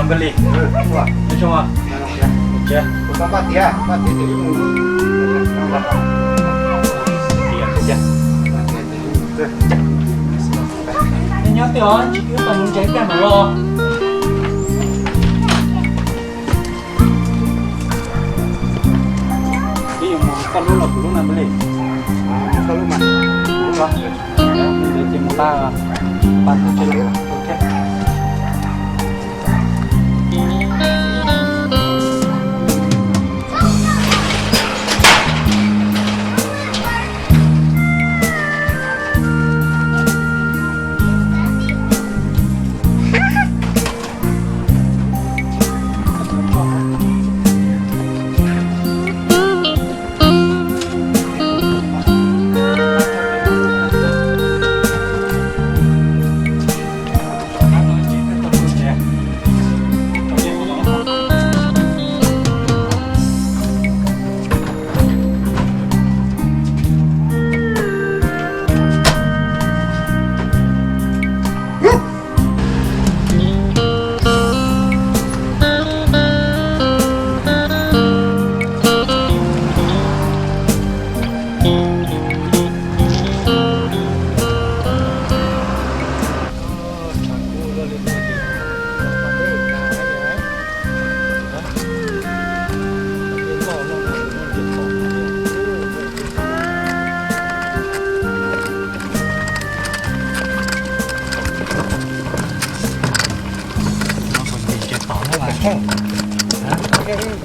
Npawg Lis, nyob zoo. Tias, tias, tias, nyob twj os, tsis wb pais mus ntses kaj mam los. Twb yuav mus koj lub los kuv lub na Npawg Lis? Koj lub mas. Ntses ces mus tag, pab tus tsev los.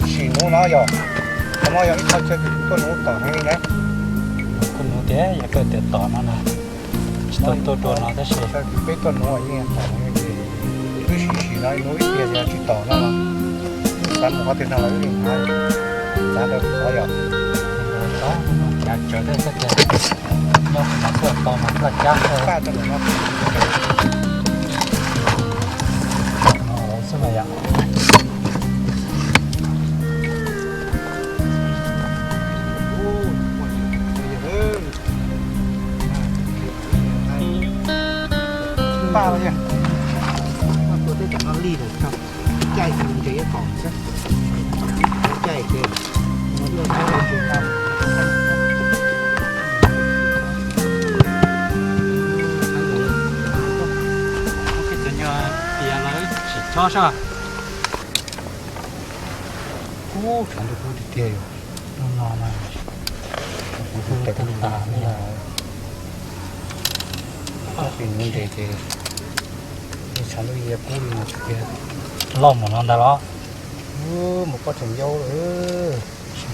Sim nuv no yog, qhov no yog ib qho chaw kws kuv tuaj nuv tom heev li na. Kuv nuv tias yog koj tias tom no na, tsis tau tuaj dua no tab sis peb tuaj nuv yeej tom no, wb sim sim no nuv ib pliag yog tsis tom no, xav mus qhov twg no los wb li hnov cav rau qhov yog cav tsawv thiab tias nyob kuv mam tuaj tau mas tuaj cab xwb no yom. Npaj los yog, tua tej cov no lig lawm tso, caij ntses kom xwb, caij ces mus ua tau ntses tau. Cov nyuag tias lawv tsis chob sab. Ub, tshav ntuj kub tiag tiag yom. Hnub no mas kuv tus tes kuv tas li. Pem nuv ntses ces tshav ntuj ya kub li no tiag tiag. Loj mus no ntag los? Mus pob tseem yau lawm.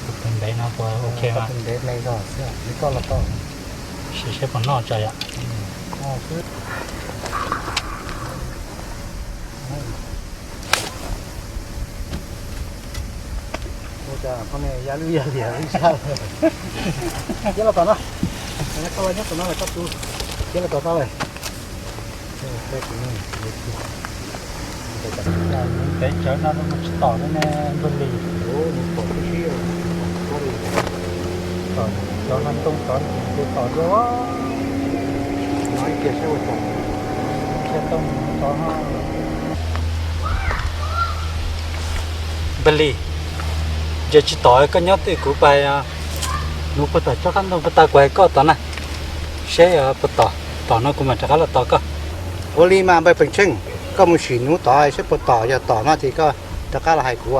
Tus ntev no puas ok mas? Tus ntev me zog xwb, nws koj los tau. Sim seb puas noj tso yom. Noj xwb. Ua cas qhov no ya lub ya liam lub sab lawm. Ciab los tom no. Koj los nyob tom no lawm koj tus. Ciab los tom tau lawm. Peb tsawv no tsis tom li ne, npawg Lis. Tom cov no ntoo tod ces tom dua. Npawg Lis, ntses tsis tom koj nyob twj kuv pais nuv puag tom tsob qab ntoo puag ta kuv hais koj tom na, seb puas tom, tom no kuv mam rov qab los tos koj. Ua li mas npawg Peem Tsheej, koj mus sim nuv tod seb puas tom, yog tom no ces koj rov qab los hais kuv.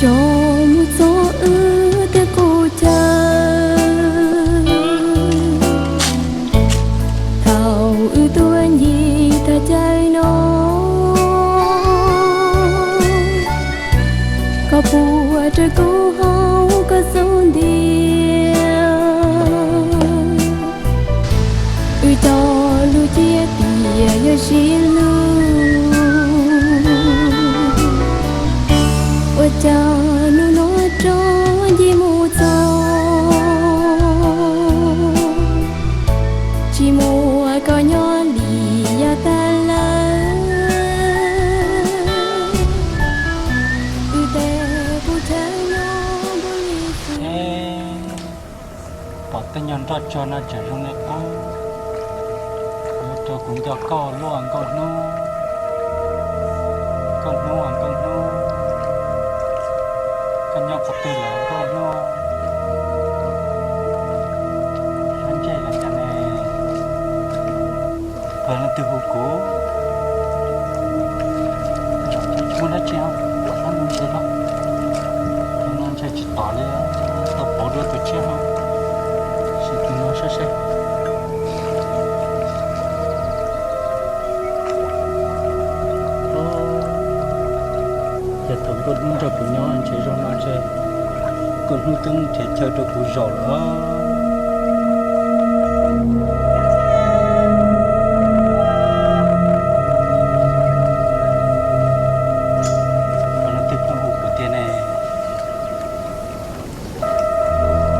Rov mus txog wb tej qub caw, thaum wb tuaj ncig tag caij no, koj puas raws kuv hauv koj xub ntiag? Wb cog lus cia tias yuav sib hlub. Cov nub nua rov nce mus txog, tsis muaj koj nyob li yog tag lawm. Wb tej qub chaw nyob npuab li xwb. Pom tej nyuag nroj tsuag no tseem zoo li qub, yuav rau kuv nco koj luaj nkauj hnub, nkauj hnub nkauj hnub. Koj nyob qhov twg lawm nkauj hnub? Sab ntsej los cas ne? Puas leej twg hu kuv? Muaj dab tsi os? Sab no ntshai los, no ntshai tsis tom li, tau pauv dua tus tshiab no, sim tus no saib seb. Ces thaum nkauj hnub nrog kuv nyob ntshe zoo no ntshe nkauj hnub twb nrhiav chaw rau kuv zaum lawm. Ua no twb pheej hu kuv tiag ne.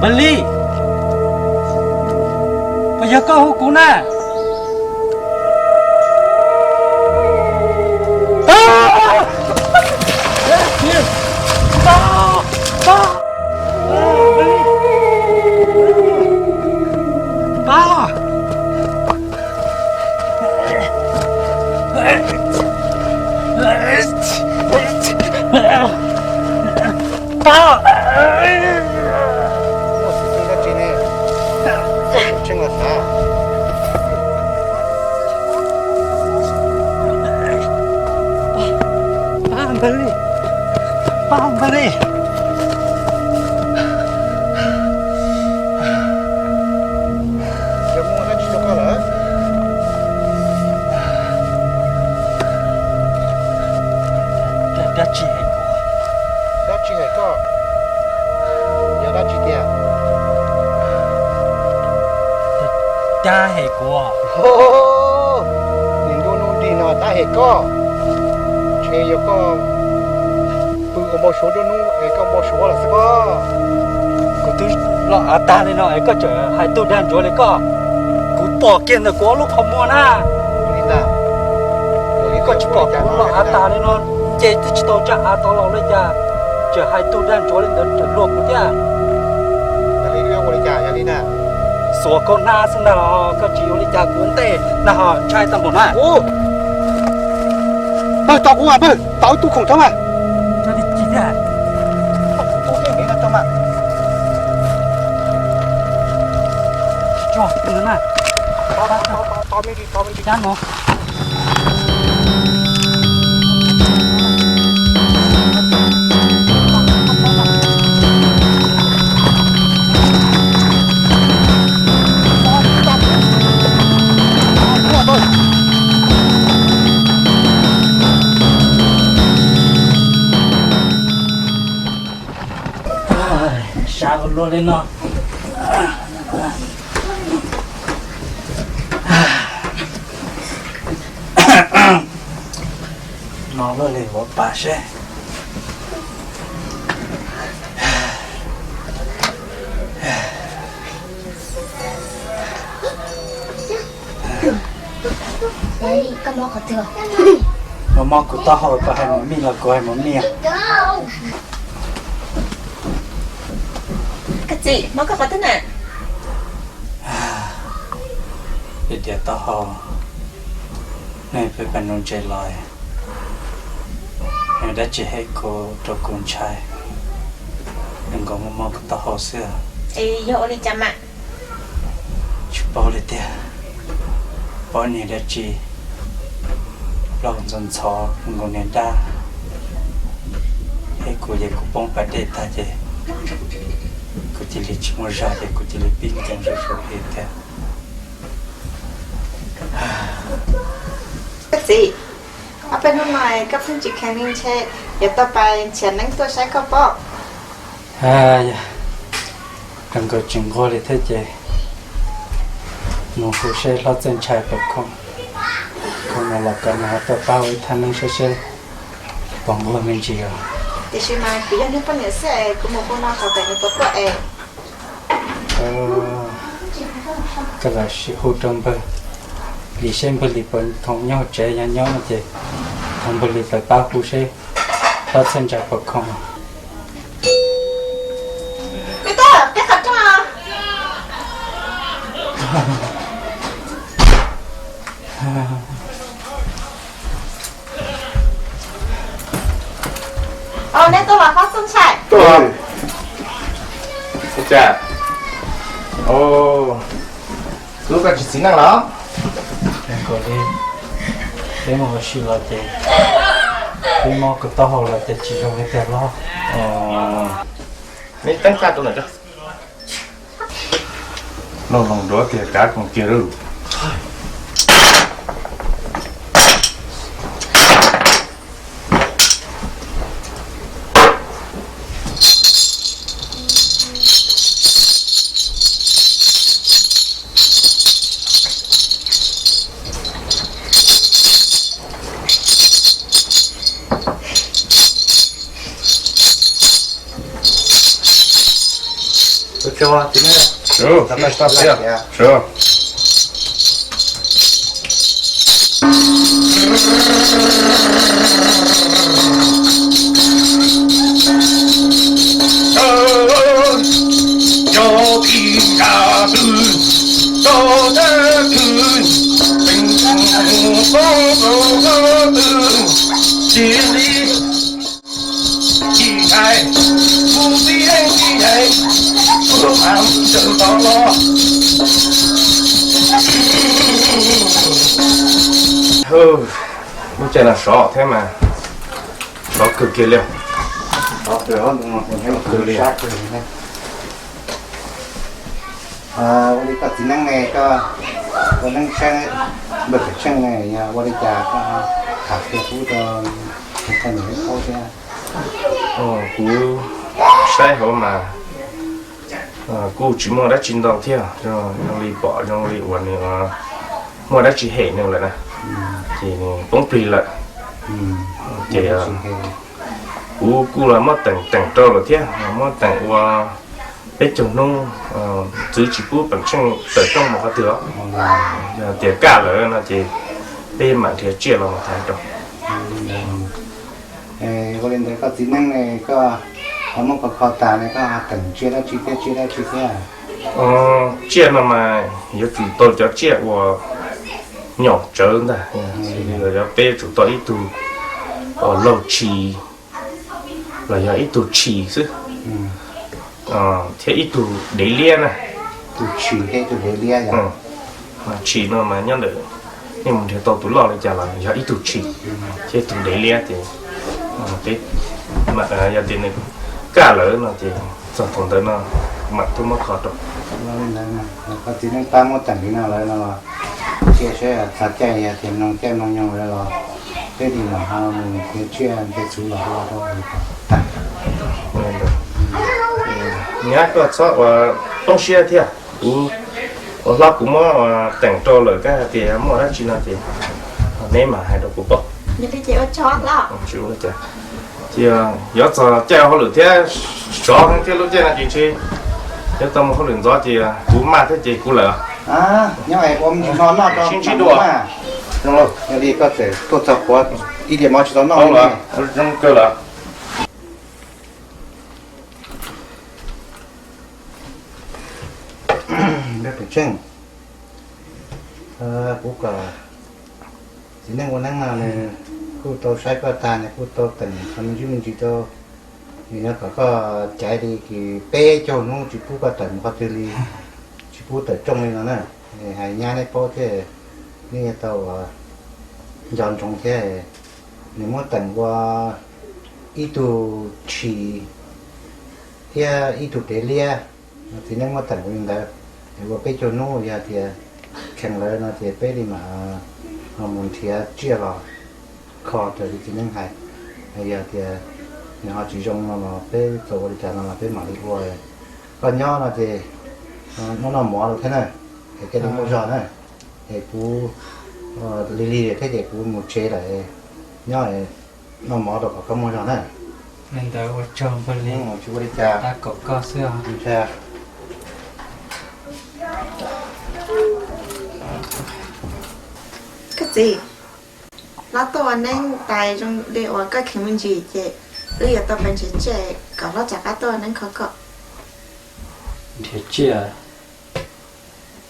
Npawg Lis, puas yog koj hu kuv na? Pab! Muaj xwm txheej dab tsi ne? Tseeb los xav. Pab Npawg Lis, pab Npawg Lis. Yog muaj dab tsi rau koj lawm? Dab tsi hais koj? Dab tsi hais koj? Yog dab tsi tiag? Dab hem kuv. Nim ntuj nub nrig no dab hem koj. Ntshe yog koj pw ua npau suav nruab hnub es koj npau suav lawm xwb pob. Kuv twb los av tag li no es koj tseem hais tug dag ntsuav li koj. Kuv pom kiag ntawm kuv ob lub qhov muag na. Koj tsis pom kuv los av tag li no, nce twb tsis tau tsaj av tod los li cas, tseem hais tug dag ntsuav li ntawd tseem luag kuv thiab. Xuas koj hnab xwb ntag los koj tsis ua li cas kuv ntej na ho ntshai tau npaum na. Pawg, tos kuv mas pawg, tos wb tug khoom thoob mas. Sab ua luaj li no. No luaj li ua pas seb. Mob mob kuv taub hau, koj hais mus mij los kuv hais mus mij. Koj txiv, mob koj qhov twg na? Ib tias taub hau, nej peb pab nus ntse los, nws dab tsi hem kuv rau kuv ntshai, nws nkaus mob mob kuv taub hau xwb. Es yog ua li cas mas? Tsis paub li tiag, paub niag dab tsi plaub ntxhov ntxhov nkaus niag dab, es kuv ces kuv poob pas dej tag ces kuv cia li tsis muaj zog ces kuv cia li pib nkees zuj zus li tiag. Koj txiv, ob peb hnub no koj pheej tsis kheev li ntshe yuav tau pais nrhiav neeb tuaj saib koj pob. Yog nkaus tsis nquag li thiab ces mus hu seb hlob Txawj Ntshai puas khoom, khoom no los kom nws ho tuaj pab ua ib thaj neeb saib seb puas nquag me ntsis os. Tiam sis mas kuv yog nws poj niam xwb es kuv mus hu no kom pem nws puas tuaj es. Koj lam sim hu rau npawg Lis seb npawg Lis puas khoom nyob hauv tsev, yog nyob no ces thov npawg Lis tawm pab hu seb pab txhawj ntsa puas khoom. Neb tuaj los Fab Txooj Ntshai? Tuaj. Ua cas? Ub, koj tsis txiv neej los? Nkaus li, peb mus ua si los ces peb mob kuv taub hau los ces tsis zoo li tiag los. Neb teeb txaj rau ntawm ko. Loog loog duav tiag kav koom kiag lawm. Lub caij no sov thiab mas sov kawg kiag li. Ua li koj txiv neeb ne, koj ua neeb saib npawg Pem Tsheej ne, yog ua li cas koj tham qhia pub rau koj niam paub thiab. Kuv saib hauv mas kuj tsis muaj dab tsi ntau thiab, zoo li pom zoo li uas nws muaj dab tsi hem nws lawm na, ces nws poob plig lawm. Ces kuv kuj los muab teem teem rau lawm thiab, muab teem ua peb caug hnub, txwv tsis pub Pem Tsheej tawm rooj mus qhov twg os. Yog tias kaj lawm no ces peb mam nrhiav tsiaj los mus thaiv rau. Ua li ntawd koj txiv neeb ne, koj ho muab kho kho tas ne, koj ho teem tsiaj dab tsi thiab, tsiaj dab tsi thiab? Tsiaj no mas yuav tsum tau cov tsiaj uas nyom tsawv ntag, yog peb yuav tsum tau ib tug laug tshis los yog ib tug tshis xwb, thiab ib tug dev liab na. Tshis no mas nyob ntawm, nej mus nrhiav tau tus loj li cas los yog ib tug tshis thiab ib tug dev liab ces peb, yog tias nws kaj lawm no ces txog thaum ntawd no mam tuaj muab kho rau. Koj txiv neeb pab muab teem li no lawm no los cia seb txog caij yog tias mloog caij mloog nyoog lawm los peb tig mam ho mus nrhiav tsiaj nrhiav txhuv los ua rau tag. Nyab koj txhob ua poob siab thiab, kuv ua hlob kuv muab teem rau lawm, koj hais tias muaj dab tsi no ces neb mam hais rau kuv paub. Ces yuav txog caij hauj lwm thiab, sov heev thiab lub caij no ces ntshe yuav tau mus hauj lwm ntxov ces kuv maj thiab ces kuv lawm. Nyob ua me ntsis no noj rau sib ntsib dua. Yog li koj txawm tuaj txog qhuav ib diav mov tsis tau noj li. Zoo kawg lawm. Npawg Pem Tsheej, kuv kom txiv neej ua neeb no nws kuj tau saib koj tag, nws kuj tau teem qhov me ntsis me ntsis rau, nws yog kom koj caiv li kis peb caug hnub tsis pub koj tawm mus qhov twg li, tsis pub tawm rooj li no na. Hais nyab neb paub thiab, neb yuav tau nco ntsoov thiab. Nws muab teem ua ib tug tshis thiab ib tug dev liab, txiv neej muab teem ua li ntawd. Ua peb caug hnub, yog tias kheev lawm no ces peb li mam ho mus nrhiav tsiaj los kho raws li txiv neej hais. Yog tias nws ho tsis zoo no los peb txawm ua li cas no los peb mam li ua. Koj nyob no ces noj noj mov rau thiab na, es thiaj li muaj zog na. Es kuv lig lig thiab ces kuv mus tsev lawm, nyob noj mov rau kom koj muaj zog na. Li ntawd ua tsaug Npawg Lis, tsis ua li cas, tab kaum koj xwb os. Koj txiv, hlob tuaj ua neeb tais zoo li uas koj kheev me ntsis ces wb yuav tau pab nrhiav tsiaj kom hlob rov qab tuaj ua neeb kho koj. Nrhiav tsiaj?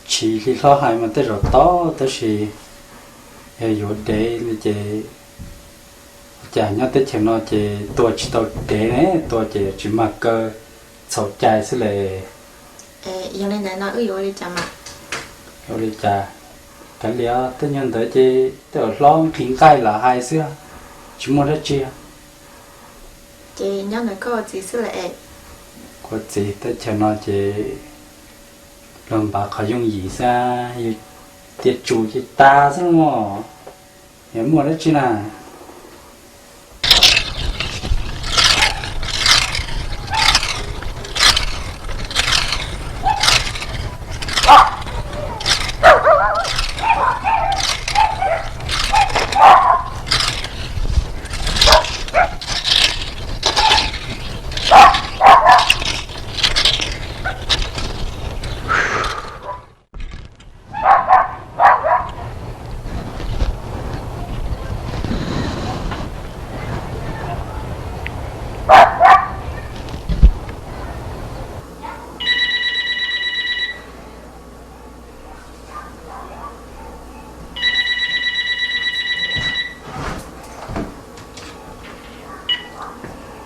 Tsis li hlob hais mas tej zaum tau, tab sis yog yuav dev li ces cas nyob teb chaws no ces tua tsis tau dev ne, tua ces tsis mag kaw, txhaum cai xwb le. Yog li ntawd no wb yuav ua li cas mas? Ua li cas? Kav liam, tej nyuag ntawd ces tej zaum hlob nqhis nqaij lam hais xwb, tsis muaj dab tsi. Ces nyob ntawm koj ua txiv xwb lawm es. Kuv txiv, teb chaws no ces luag npav qhov yooj yim xwb, yus tias tsum ces tas xwb los, yog muaj dab tsi na.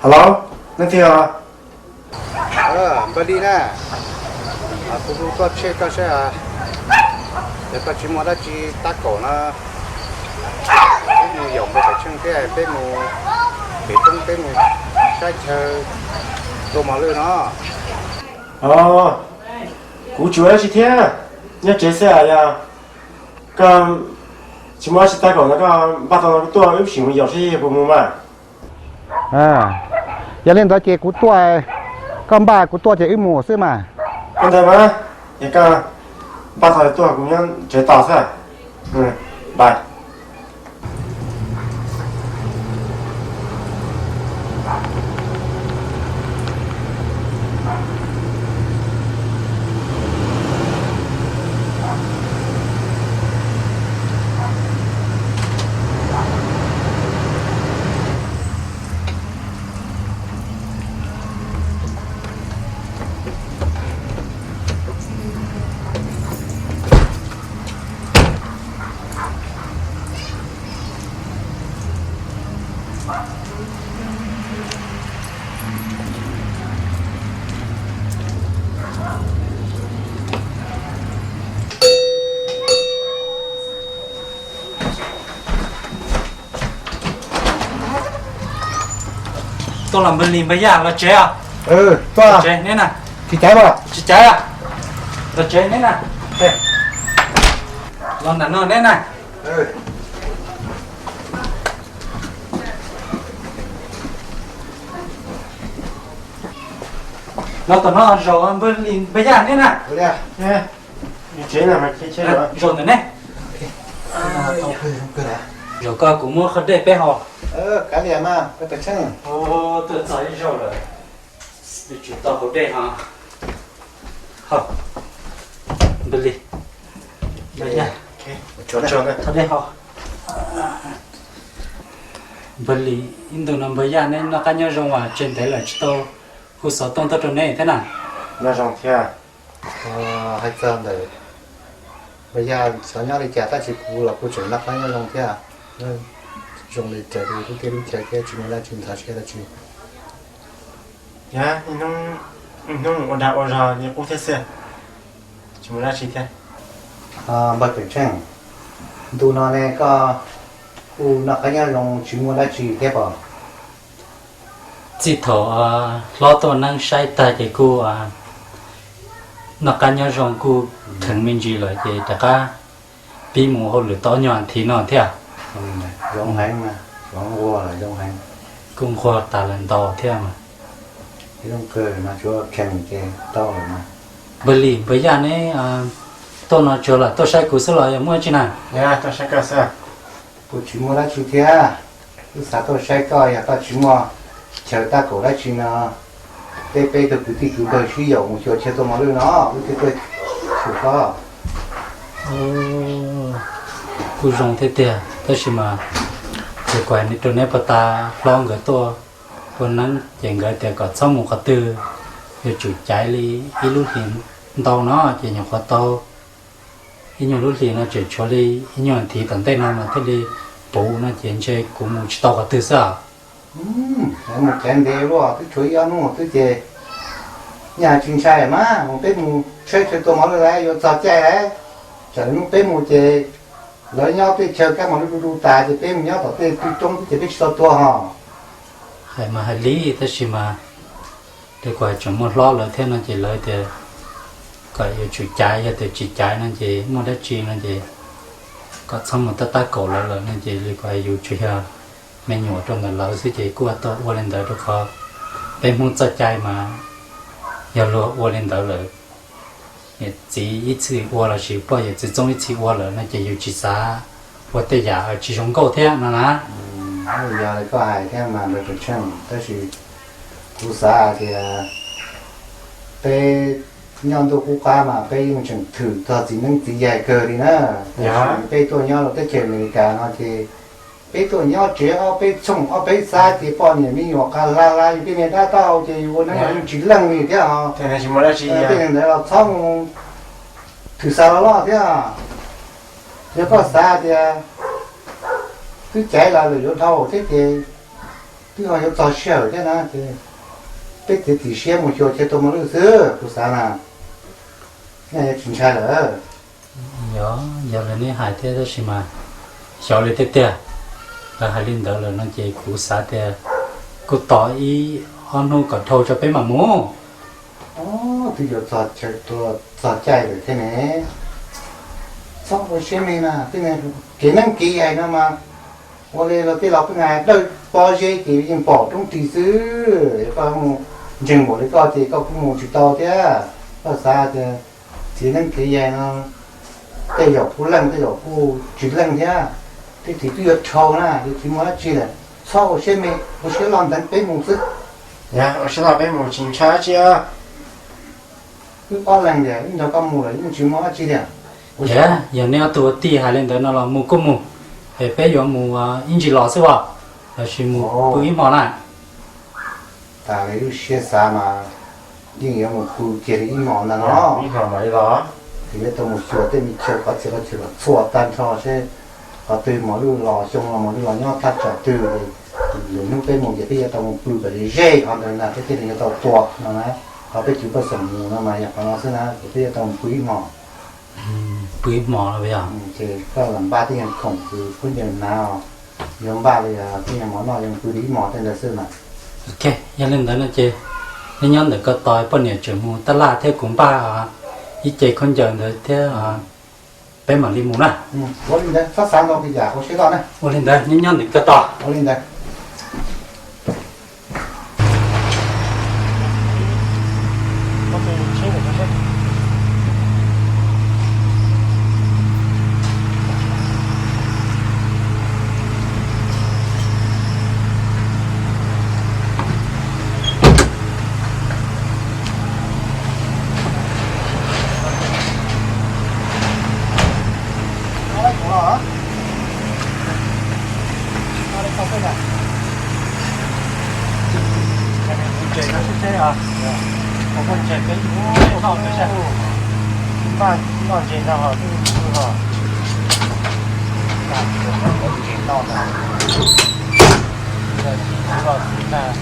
Hello, leej twg os? Npawg Lis na, kuv hu koj check koj saib, yog koj tsis muaj dab tsi tab kaum no, peb mus yaum npawg Pem Tsheej thiab peb mus kev roob peb mus saib chaw tua mos lwj no. Kuv tsis ua dab tsi thiab, nyob tsev xwb. Yog koj tsis muaj dab tsi tab kaum no koj npaj tau no koj tuaj wb sim mus yaum saib puas mus mas. Yog li ntawd ces kuv tuaj, koj npaj kuv tuaj ces wb mus xwb mas. Ua ntawd mas, yog koj npaj tau tuaj kuv nyob tsev tos xwb. Bye. Tuaj los Npawg Lis Npawg Yaj, los tsev os. Tuaj tsev neb na. Tsis caiv, tsis caiv, los tsev neb na. Los ntawm no neb na. Los tom no zaum Npawg Lis Npawg Yaj neb na. Zaum ntawm neb. Zaum koj kuv muab qhov dej peb haus. Tuaj txog ib zaug lawm, yuav tsum tau haus dej ho. Npawg Lis, Npawg Yaj, thov dej haus. Npawg Lis, ib ntu no Npawg Yaj neb noj qab nyob zoo as, tseg ntev lawm tsis tau hu xov tooj tuaj rau neb thiab na. Nyob zoo thiab. Hais txog ntawm Npawg Yaj xyov nyob li cas tab sis kuv los kuv tseem noj qab nyob zoo thiab. Zoo li raws li lub teb lub chaw thiab tsis muaj dab tsi ntxhov siab dab tsi. Yog ib hnub ua dag ua zog li qub thiab xwb, tsis muaj dab tsi thiab. Npawg Pem Tsheej, ntu no ne koj kuj noj qab nyob zoo tsis muaj dab tsi thiab pob? Txij thaum hlob tuaj neeb saib tag ces kuj noj qab nyob zoo kuj kheev me ntsis lawm ces rov qab pib mus hauj lwm tau ob nyuag thiv no thiab. Zoo heev, zoo nquag lawm, zoo heev. Kuj nquag tas lawm ntau thiab mas. Zoo kawg no, tsuav kheev ces tau lawm mas. Npawg Lis Npawg Yaj neb tuaj no tsuas lam tuaj saib kuv xwb los yog muaj dab tsi na? Tuaj saib koj xwb. Kuv tsis muaj dab tsi thiab, kuv xav tuaj saib koj, yog koj tsis muaj chaw tab kaum dab tsi no, peb peb tug kwv tij kwv npawg sib yaum mus xyuas chaw tua mos lwj no, wb thiaj tuaj xyuas koj. Kuj zoo thiab tiag, tab sis mas ces kuv hais rau neb puag ta, hlob nkawd tuaj ua neeb ces nkawd tias kom txhob mus qhov twg, yuav tsum caiv li ib lub hlis ntau no ces nyuam qhuav tau ib nyuag lub hlis no tseem tshuav li ib nyuag thiv tom ntej no mas thiaj li puv no ces ntshe kuv mus tsis tau qhov twg xwb os. Mus caiv ntev luaj, twb tshuav ib ob hnub xwb ces nyaj tsis ntshai mas, mus peb mus saib chaw tua mos lwj lawm yuav txog caij lawm. Tsam hnub peb mus ces lawv nyob tej chaw kab mos lwj du du tas ces peb mus nyob tom tej tw roob xwb ces peb tsis tau tua hos. Hais mas hais li tab sis mas li kuv hais tseem muaj hlob lawv thiab no ces lawv tias kom yuav tsum caiv, yog tias tsis caiv no ces muaj dab tsi no ces kom txhob mus tab tab kaum lawv lawm no ces li kuv hais yus tsuas yog me nyuam rau ntawm lawv xwb ces kuj tau ua li ntawd rau qhov peb Hmoob txoj cai mas yog luag ua li ntawd lawm, niam txiv ib txhis ua lossis poj yawm txwv txoob ib txhis ua lawm no ces yus tsis xav ua tej yam tsis zoo nkauj thiab no na. Yog li koj hais thiab mas, tab sis kuv xav hais tias peb nyob ntuj qub qab mas peb yeej tseem thwm txog txiv neeb txiv yaig kawg li na. Tab sis peb tuaj nyob rau teb chaws Amelikas no ces peb tuaj nyob tsev ob peb txhooj ob peb xab ces poj niam me nyuam qas hla hla yus tej niag dab taub hau ces yus ua neeb los yeej tsis leej li thiab os. Tej ntawd los txhob mus thwm xav los loj thiab. Yog koj xav tias twb caiv los lawm yuav dhau thiab ces twb ho yuav txog sij hawm thiab na ces peb txiav txim siab mus xyuas chaw tua mos lwj xwb kuv xav na, nyaj yuav tsis ntshai lawm. Yog, yog li neb hais thiab tab sis mas xyov li tiag tiag, lawv hais li ntawd lawm no ces kuv xav tias kuj tos ib ob hnub kom dhau tso peb mam mus. Twb yuav txog caij lawm thiab ne. Txhob ua siab me na, kev neeb kev yaig no mas ua li los tej laus pheej hais dawj pob zeb ces yeej pom roob ris xwb. Koj mus ntseeg npaum li koj ces koj kuj mus tsis tau thiab. Koj xav tias txiv neeb txiv yaig no tej zaum kuj leej tej zaum kuj tsis leej thiab. Tej txiv twb yuav dhau na, tej txiv muaj dab tsi lawm. Txhob ua siab me, ua siab loj ntev peb mus xwb. Ua siab loj peb mus tsis ntshai dab tsi. Wb ob leeg tias wb nrog koj mus lawm yeej tsis muaj dab tsi tiag. Yog neb ob tug ua tij hais li ntawd no los mus kuj mus, es peb yuav mus ib ntsis los xwb os, lossis mus pw ib hmos na. Tas li lub siab xav mas yeej yuav mus pw kiag li ib hmos ntag no. Ces yuav tau mus xyuas tej me chaw qhov txhia qhov chaw kom txhua tag nrho seb qhov twg mos lwj los xyoo los mos lwj los nyob thaj tsam twg. Lwm hnub peb mus ces peb yuav tau mus pw kom ze ze qhov ntawd na peb thiaj li yuav tau tua no na. Qhov peb cov pej xeem mus no mas yog qhov no xwb na ces peb yuav tau mus pw ib hmos. Pw ib hmos no yog. Ces koj los npaj tej yam khoom kws khaub ncaws hnav, yuav npaj li tej yam mov noj yuav pw li ib hmos tej ntawd xwb mas. Ok, yog li ntawd no ces neb nyob ntawm ko tos, poj niam tseem mus tab laj thiab kuv npaj ib ce khaub ncaws ntawd thiab peb mam li mus na. Ua li ntawd, txhob xav ntau, ua siab loj na. Ua li ntawd, neb nyob ntawm ko tos. Ua li ntawd. Npaj noj ntses no ho twb ho. Ntses noj ntag. Ntses noj ntag.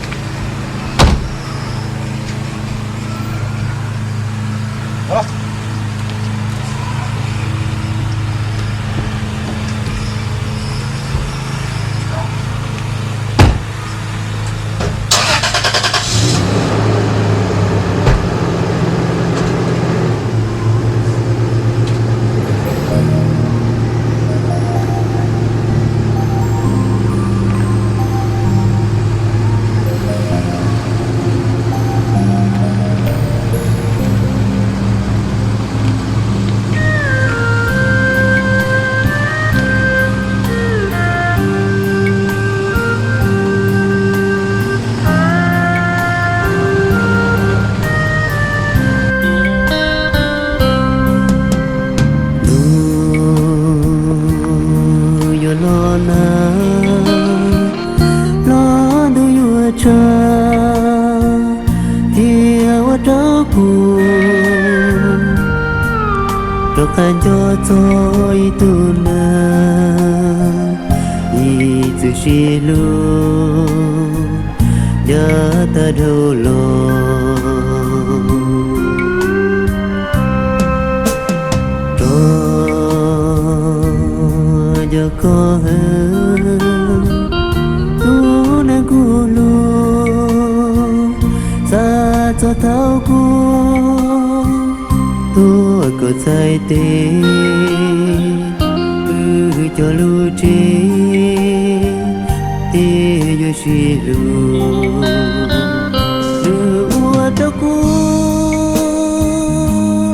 Kuv rov qab nco txog ib tug neeg ib txwm sib hlub nyob tag dhau los. Rov nco koj heev, tus neeg kuv hlub, xav txog thaum kuv tuaj koj txhais tes, wb cog lub tsev thiaj yuav sib hlub. Nws ua rau kuv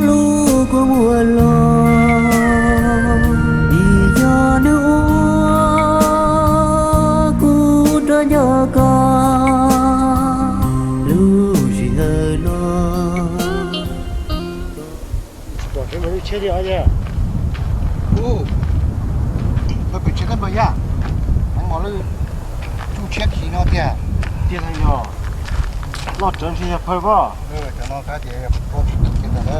lub kua muag los, vim yog nws ua kuv rov nco koj lub sij hawm no. Pom kev mas lub tshiab li os yog. Ua, pheej pem tshiab kab npawg yaj, mov mos lwj tsuj tshiab khiv no tiag. Tiag yog, loj rawv ntshe yog phaw pob. Cov no kab ces pob tsis tu kiag ntag na.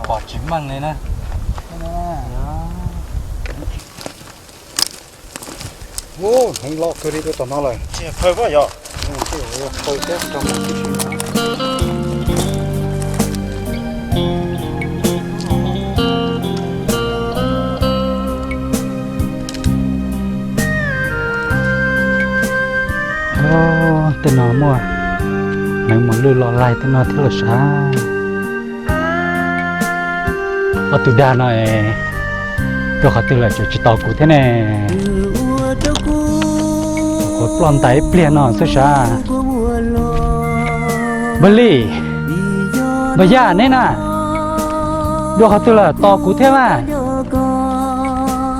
Pom tsis meej li na. Ua, heev loj kawg li tuaj txog no lawm. Phaw pob yog. Phaw thiab rau mus tib si. Tej no muaj hneev mos lwj los laig tej no thiab los sav. Ob tug dag no es dua qhov twg lawm tseem tsis tos kuv thiab ne. Qhuav ploj ntais ib pliag no xwb sav. Npawg Lis, npawg Yaj neb na, dua qhov twg lawm tos kuv thiab mas.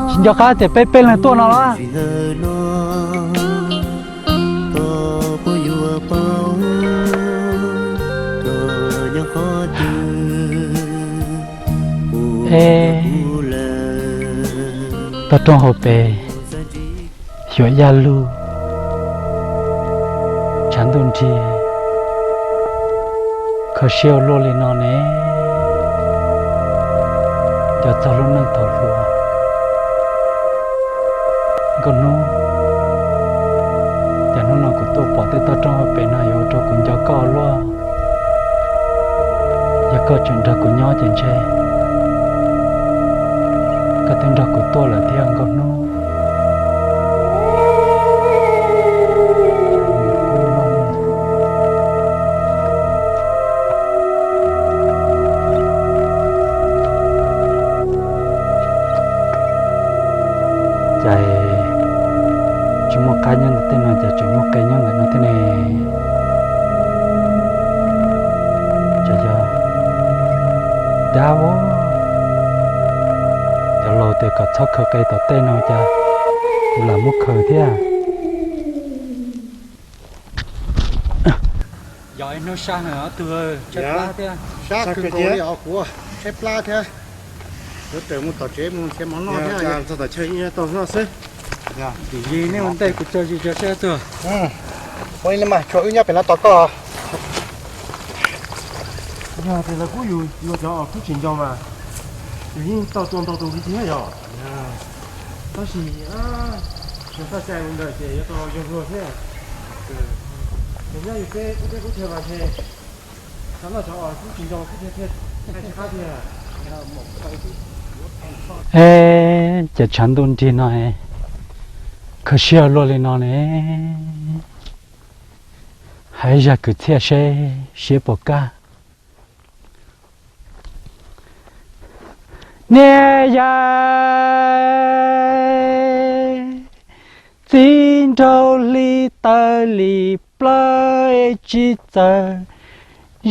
Tsis nco qab tias peb peb leeg tuaj no los. Toj roob hauv pes, xyuas yaj lug, tshav ntuj nrig, kho siab ua luaj li no ne. Nco txog lub neej thaum hluas. Nkauj Hnub, cas hnub no kuv tuaj pom tej toj roob hauv pes no yuav ua rau kuv nco koj luaj. Yog koj tseem nrog kuv nyob ces ntshe koj twb nrog kuv tuaj lawm thiab Nkauj Hnub. Cas tsis muaj qab nyob ntawm tej no cas tseem muaj qe nyob ntawm no thiab ne? Cas yog dab ua, cov laus tias kom txhob khaws qe tom tej no cas kuv lam muab khaws thiab. Yog ib hnub sab heev ob tug, tshaib plab thiab. Sab kawg nkaus li os kuv, tshaib plab thiab. Yuav tawm mus tom tsev mus nrhiav mov noj thiab. Txog tom chaw tau noj xwb. Tim yig nej ua ntej kuv tso zis tso saib tuag. Ua li mas tshuav wb nyob pem no tos koj. Yog tias lawv kuj yus yuav cov os kub tsis nco mas yus yeej tau tua ntau tus li thiab yom. Tab sis yus xav xav mus ntawm ces yuav tau yog luag thiab. Ces nyob yus peb kub peb kub chaw mas ntshe xav noj cov os kub tsis nco kub thiaj thiaj thiaj qab tiag. Es cov tshav ntuj nrig no kho siab luaj li no ne. Hais zaj kwv txhiaj seb siab puas kaj. Niam yais, txiv nraug hli tawv li plawv es tsis txawj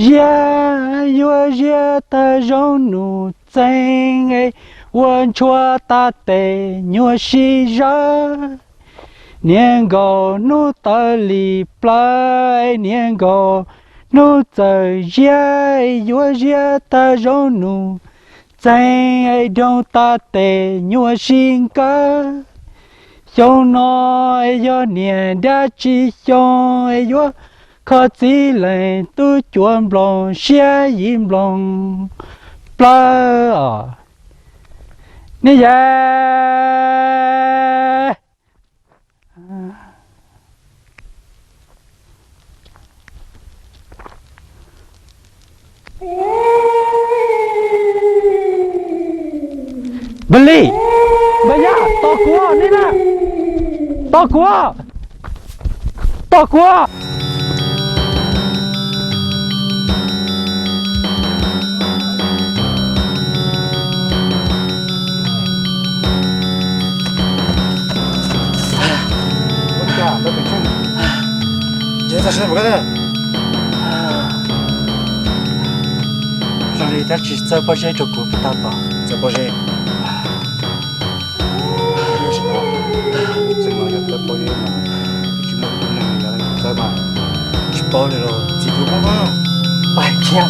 ziab, yuav ziab tag zoo nus txeeg es ua ntshuab tas tes nyuaj sib zawg. Niag nkaus hnub tawv li plawv es niag nkaus hnub txawj ziab es yuav ziab tag zoo nus txeeg es doog tas tes nyuaj sib nkawd. Xyoo no es yog niam dab tsi xyoo es yuav Koj txiv leej tub cuav nploos siab yim nploos plawv os. Nej yawg. Npawg Lis, npawg Yaj, tos kuv nej na, tos kuv, tos kuv. Zoo li tab sis txawb pob zeb rau kuv puas tau tom? Txawb pob zeb. Txawb pob zeb mas tsis muaj tus neeg yuav txawb mas. Tsis paub li los txiv tub muab mas. Pais kiag.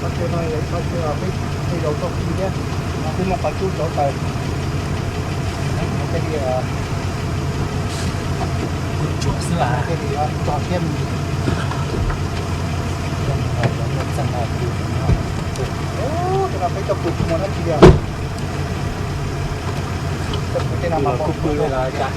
Qhov chaw no yog ib qhov chaw peb tej zaum tuaj pw thiab, no twb muaj qhov cub cov taws. Tej li tsuas xwb las, tej li tso thiab. Tej no peb coj pw tsis muaj dab tsi li. Coj pw tej no mas kuj pw li los cas.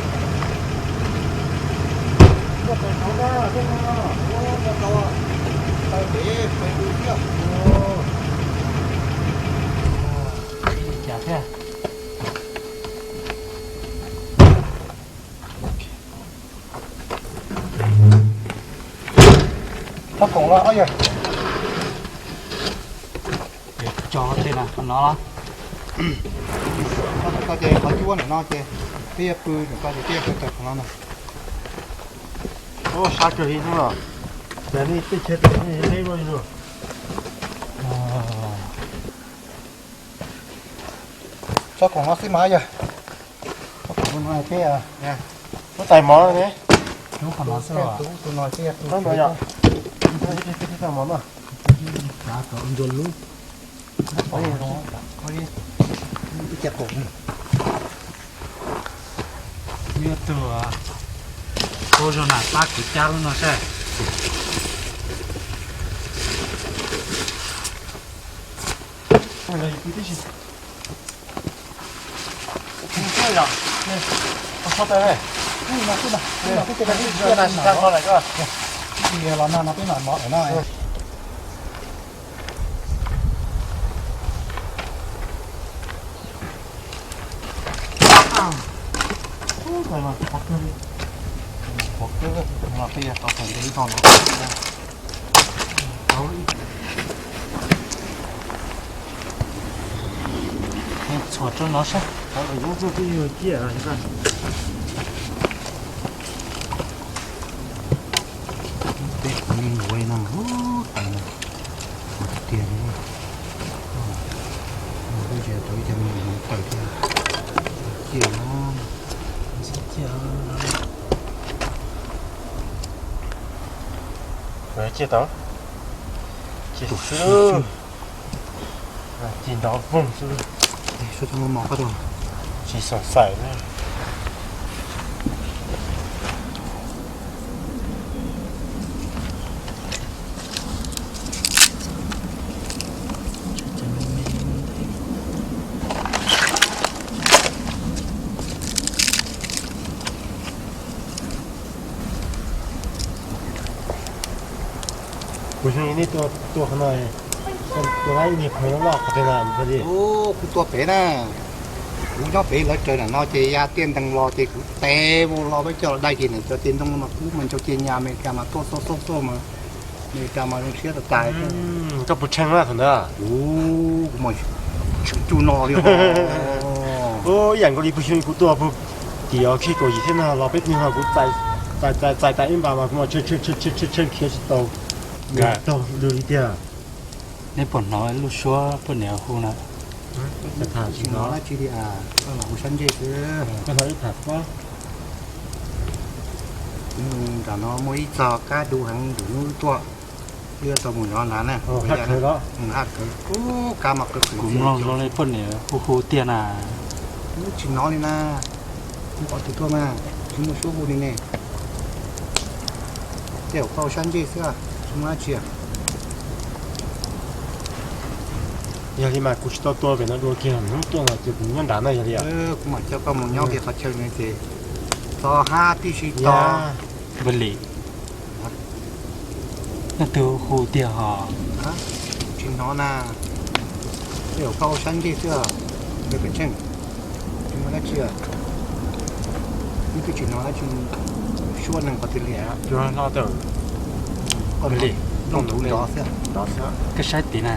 Txhob koom los ob yawg. Ces tso tej no no. Txog ces qhov cub ntawm no ces peb yuav pw ntawm ko ces peb yuav pw tawm qhov no na. Sab kawg li no. Ces nej tej chaw tus nej neb luaj li. Txhob koom no xwb mas yog. Txhob koom no peb muab tais mov ne. Rub qhov no xwb los. Rub tus no xwb, rub no yom. Rub tus no. Ncua lub. Ib co koom. Yuav tus ua zoo na pab kuv cab lub no saib. Los no no peb mam mov no. Qhov kawg, qhov kawg no peb yuav tau tau ntev ib tog no. Txhuam rau no saib. Qhov los yog twb yog ciaj. Tej qhov me nyuam no, tais no, tiag tiag li. Kuj tsis tau ib cov me nyuam tawm thiab. Ciaj no, ciaj. Ciaj tau, ciaj xwb. Ci nrov voog xwb. Tsis xav xaim na. Nej tuaj, tuaj qhov no, tuaj lab ib niag phaw loj qhov twg na? Kuv tuaj pem na, kuv nyob pem lawv raws nram no ces ya tiaj ntees los ces kuv tes vau los peb coj los dai ces niam cov ces ntoo mas kub mas ntsau cia nyas Amelikas mas tuaj xauj xauj xauj mas Amelikas mas zoo siab tas tas. Koj puas tsheej na thaum ntawd? Kuv mas tsheej cuj no li. Ib yam nkaus li pug xyoo kuv tuaj pug tim os khib kaum yim thiab no los peb tug no kuv txais txais txais tas ib npas mas kuv mas tsheej khiav tsis tau, taug lw li tiag. Neb puas hnov lub suab poj niam hu na? Tham tsis hnov dab tsi li, koj los hu sab ntsej xwb. Koj hnov ib tham pob. Nram no muaj ib txog kab du heev nram hnub tuaj, wb tau mus zov nrad na. Haj kawg, kab mas qw qw. Kuv mloog zoo li poj niam hu hu tiag na. Tsis hnov li na. Neb qhov twg tuaj mas tsis muaj suab hu li ne. Tej zaum koj ua sab ntsej xwb, tsis muaj dab tsi. Yog li mas kuv tsis tau tua pem no dua kiag, hnub tuaj no ces kuv nyob nrad na yog li. Kuv mam coj koj mus nyob kiag qhov chaw no ces txo hab tib si tod. Npawg Lis, leej twg hu tiag hos? Tsis hnov na. Tej zaum koj ua sab ntsej xwb, npawg Pem Tsheej. Tsis muaj dab tsi, wb twb tsis hnov dab tsi suab neeg qhov twg li. Cua hlo tawm. Npawg Lis, nplooj tus nrov xwb. Koj saib tid na,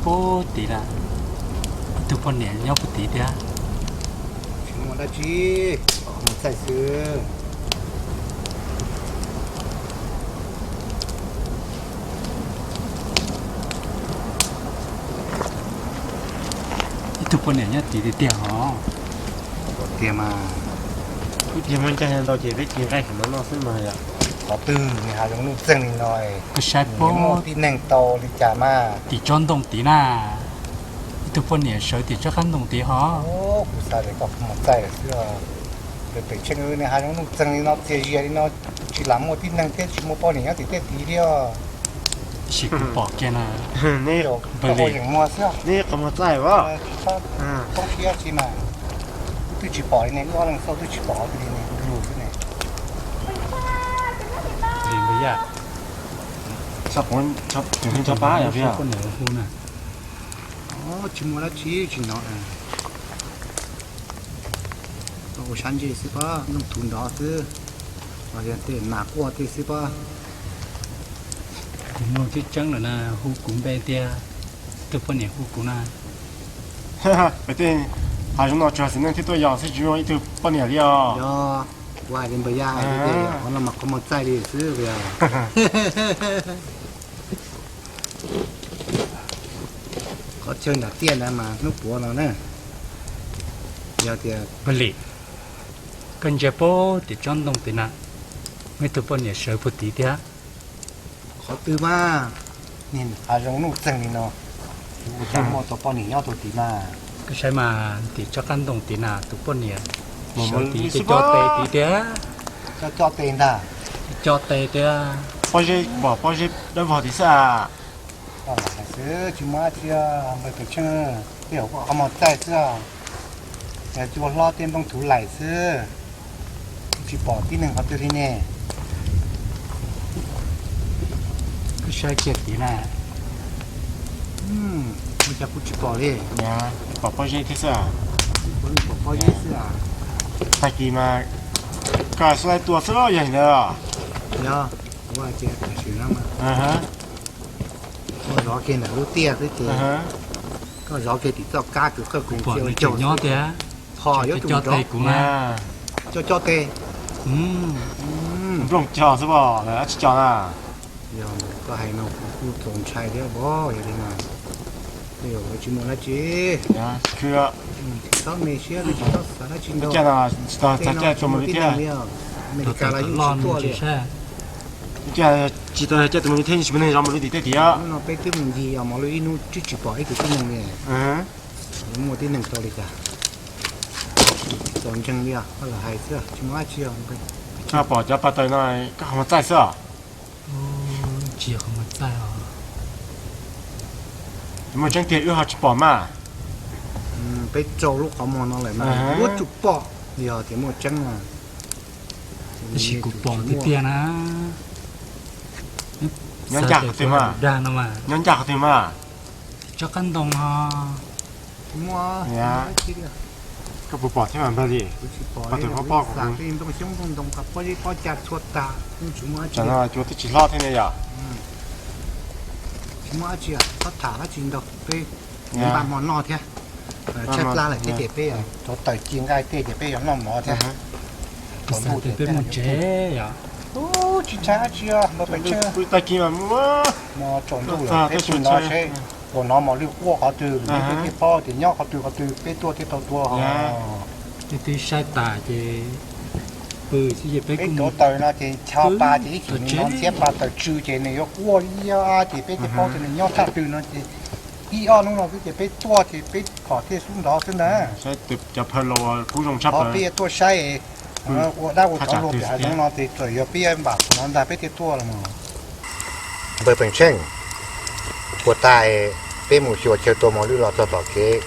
puag tid na, ib tug poj niam nyob puag tid thiab. Tsis muaj dab tsi, qhov muag txaij xwb. Ib tug poj niam nyob tid tiag tiag hos. Tiag mas. Ib pliag muaj ncaj nyob ntau ces peb ci nqaij heev no noj xwb mas yom. Qhov twg nws hav zoov nuj txeeg li no, koj saib puag muaj tib neeg tau li cas mas. Tim tsob ntoo tid na, ib tug poj niam sawv tim tsob qab ntoo tid hos. Kuv xav tias koj qhov muag txaij xwb. Pem Pem Tsheej, nws hav zoov nuj txeeg li no txias zias li no, tsis lam muaj tib neeg thiab tsis muaj poj niam nyob tim tej tid li os. Tab sis kuv pom kiag na. Neb qhov muag txaij as. Tsis txhob poob siab tsi mas. Wb twb tsis pom li ne, wb ob leeg xauj twb tsis pom li ne, lus xwb ne. Li npawg Yaj, tsob pab yog poj niam hu na. Tsis muaj dab tsi tsis hnov. Ua sab ntsej xwb pob, nplooj thuv nrov xwb, los yog tej nas quaj tej xwb pob. Kuv mloog tseeb tseeb lawm na, hu kuv npe tiag, ib tug poj niam hu kuv na. Peb tej hav zoov no tsuas xeem neeg thiaj tuaj yos xwb, tsis muaj ib tug poj niam li os. Yog, kuv hais li npawg Yaj hais tiag, qhov no mas qhov muag txaij li xwb. Qhov chaw nram tiaj ntawd mas hnub puav no na. Yog tias, Pag Lis, koj ntsia puag tim tsob ntoo tid na, muaj ib tug poj niam sawv puag tid thiab. Qhov twg mas, niag hav zoov nuj txeeg li no, ua cas muaj tus poj niam nyob rau tid mas. Koj saib mas, tim tsob qab ntoo tid na, tus poj niam sawv tid, co co tes tid thiab. Co co tes ntag. Co tes thiab. Pob zeb, pom pob zeb dawb vog tid xwb. Hais xwb tsis muaj dab tsi, npawg Pem Tsheej, tej zaum koj qhov muag txaij xwb. Yog cua hlob tej nplooj thuv laim xwb, tsis pom tib neeg qhov twg li ne. Koj saib kiag tid na. Ua cas kuv tsis pom li. Pom pob zeb thiab xwb. Pom pob zeb xwb. Tag kis mas koj xub laib tua xwb los yog li ntawd. Yog, kuv hais tias tam sim no mas koj zov kiag ntawm lub tiaj xwb ces koj zov kiag tim txoj kab kws qawj koos cia ua caug nyob tiag. Ho yuav tsum co tes kuv na. Co co tes. Nplooj co xwb pom lawv dab tsi co na. Yog koj hais no kuv kuj txaus ntshai thiab os, yog li no tej zaum lawv tsis muaj dab tsi. Tsis txhob me siab, tsis txhob xav dab tsi ntau. Tej no tsis muaj tib neeg li os. Amelikas los yeej tsis tuaj li. Tsis tau caij tus mus li thiab, tsis muaj neeg zov mos lwj tim tej tid. Hnub no peb twb mus ncig mos lwj ib hnub twb tsis pom ib tug tib neeg li. Muaj tib neeg tau li cas? Tsis txaus ntseeg li os, koj lam hais xwb tsis muaj dab tsi os. Koj pom cov paj taws no koj qhov muag txaij xwb os? Tsis yog qhov muag txaij os. Muaj tseeb tiag wb ho tsis pom mas. Peb rau lub qhov muag no lawm mas yuav tsum pom, yog tias muaj tseeb mas. Tab sis kuv pom tiag tiag na. Nyob ncaj qhov twg mas? Nyob ncaj qhov twg mas? Tsob qab ntoo ho. Koj puas pom thiab mas npawg li? Pom tus poj poj kuv. Tam no cuav twb tsis hlob thiab ne yom. Tsis muaj dab tsi, txhob tham dab tsi ntau, peb npaj hmo noj thiab. Tshaib plab lawm thiab ces peb rov taws ci nqaij tej ces peb yuav noj mov thiab. Peb mus tsev. Tsis ntshai dab tsi, npawg pem tsev. Tag kis mas mus, tsaus ntuj lawm peb mus no seb, ua no mos lwj quaj qhov twg, peb thiaj paub tias nyob qhov twg qhov twg peb tuaj thiaj tau tua. Twb twb saib tas ces pw xwb ces peb kuj mus taws no ces ncho pa ces ib chim nws no ntxhiab pa taws tsw ces nws yuav quaj ib ob ces peb thiaj paub tias nws nyob thaj twg no ces ib ob hnub no xwb ces peb tuaj ces peb pom thiaj xub nrov xwb ntag. Saib cov phaw los kub zoo tshaj plaws. Peb yuav tuaj saib ua dab ua tsov luag pem hav zoov no ces txawm yog peb yuav npam no ntag peb thiaj tuaj los mas. Npawg Peem Tsheej, puas tas peb mus xyuas chaw tua mos lwj los txog tom kev,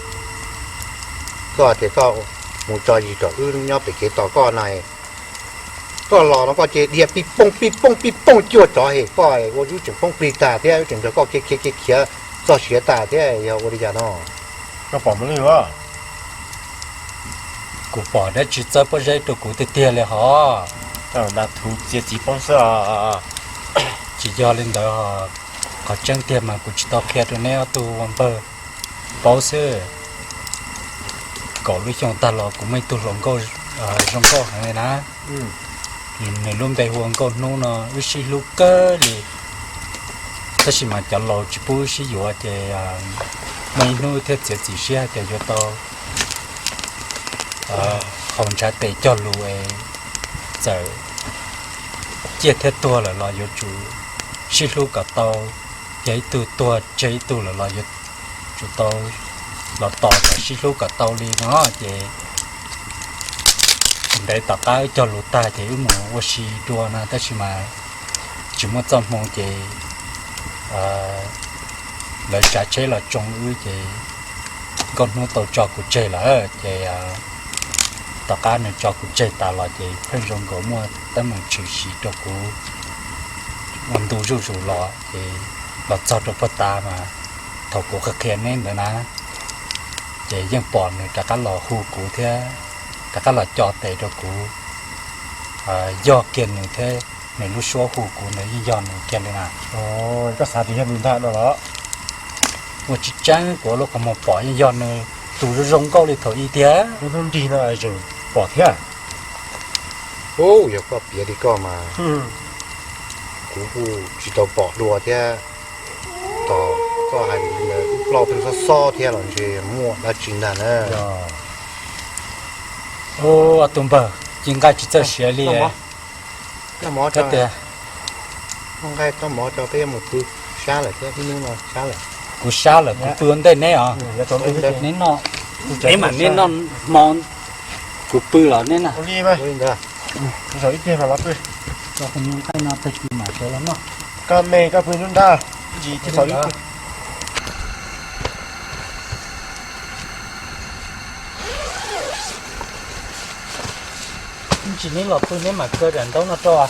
koj tias koj mus tso zis rau wb nyob pem kev tos koj na. Koj los no koj ces dhia pij pooj pij pooj pij pooj cuag tsov es koj ua wb tseem poob plig tag thiab wb tseem nrog koj khiav khiav khiav khiav txog siav tas thiab yog ua li cas no? Koj pom mos lwj a? Kuv pom dab tsi txawb pob zeb rau kuv tiag tiag li hos. Tau nta thuv txiav txiv poob xwb os. Tsis yog li ntawd, qhov tseeb tiag mas kuv tsis tau qhia rau neb ob tug ua npawg paub xwb. Kaum lub xyoo tag los kuv muaj ib tug hluas nkauj zoo nkauj heev li na. Nws lub npe hu ua Nkauj Hnub no wb sib hlub kawg li. Tab sis mas cov laus tsis pub wb sib yuav ces muaj ib hnub thiaj txiav txim siab hais tias yuav tau haus ntshav tes cog lus es txawm ciaj thiab tuag lawm los yuav tsum sib hlub kom tau, yog ib tug tuag tseg ib tug lawm los yuav tsum tau los tos kom sib hlub kom tau li no ces ntev tom qab wb cog lus tag ces wb mus ua si dua no tab sis mas tsis muaj txoj hmoo ces lawv tsav tsheb los tsoo wb ces Nkauj Hnub tau tso kuv tseg lawm ces tom qab nws tso kuv tseg tas los ces pheej zoo nkaus muaj teeb meem tshwm sim rau kuv ua ntu zuj zus los ces los txog rau puag ta mas thaum kuv qhia qhia neb ntawd na ces yeej pom nws rov qab los hu kuv thiab rov qab los co tes rau kuv yog kiag nws thiab nws lub suab hu kuv ntawd yeej yog nws kiag li na. Koj xav tias yog nws ntag no los? Ua tsis tseeb, kuv ua lub qhov muag pom yeej yog nws tus zoo zoo nkauj li thaum i tiag. Lub hnub nrig no zeem pom thiab. Ub, yog koj piav li koj mas kuv kuj tsis tau pom dua thiab. Tos koj hais li ntawd kuv plaub pheej xob xob thiab los ntshe muaj dab tsi ntag na. Ub, ob tug npawg, ci nqaij tsis txawj siav li. Thiab tias, nqaij toj mov tso peb yuav mus pw, sab lawm thiab, ib hnub no sab lawm. Kuv sab lawm, kuv pw ua ntej neb os. Neb noj, neb mam neb noj hmo, kuv pw los neb na. Ib pliag mam los pw. Nqaij no tag kis mam sawv los noj. Koj me koj pw nruab nrab, ntsis thiaj tau ib pw. Ntsis neb los pw neb mam kaw daim ntaub no rau.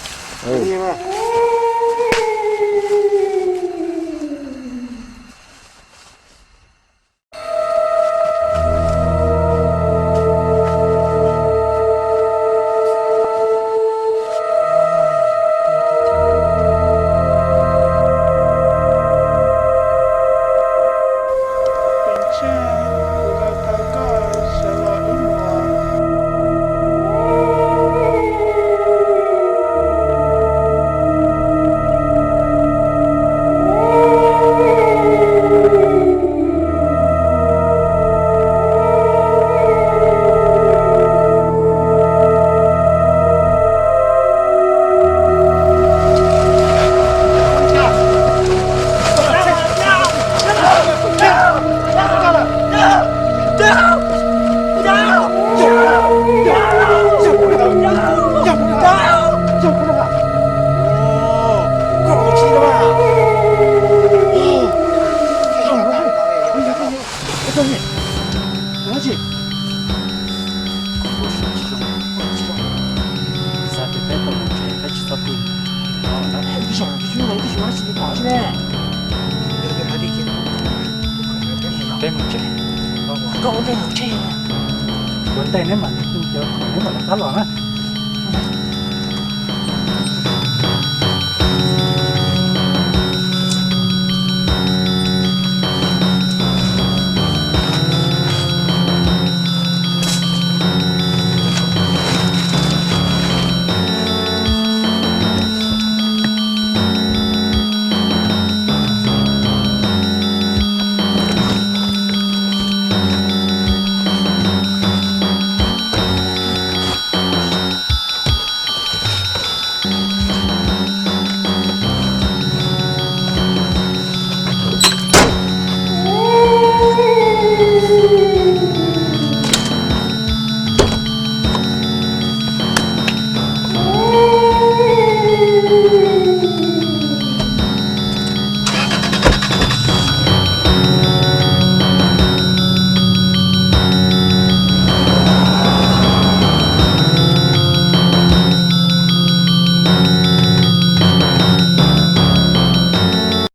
Peb mus tsev. Koj ua ntej, ntej mus tsev. Ua ntej neb mam, neb mam rov qab los na.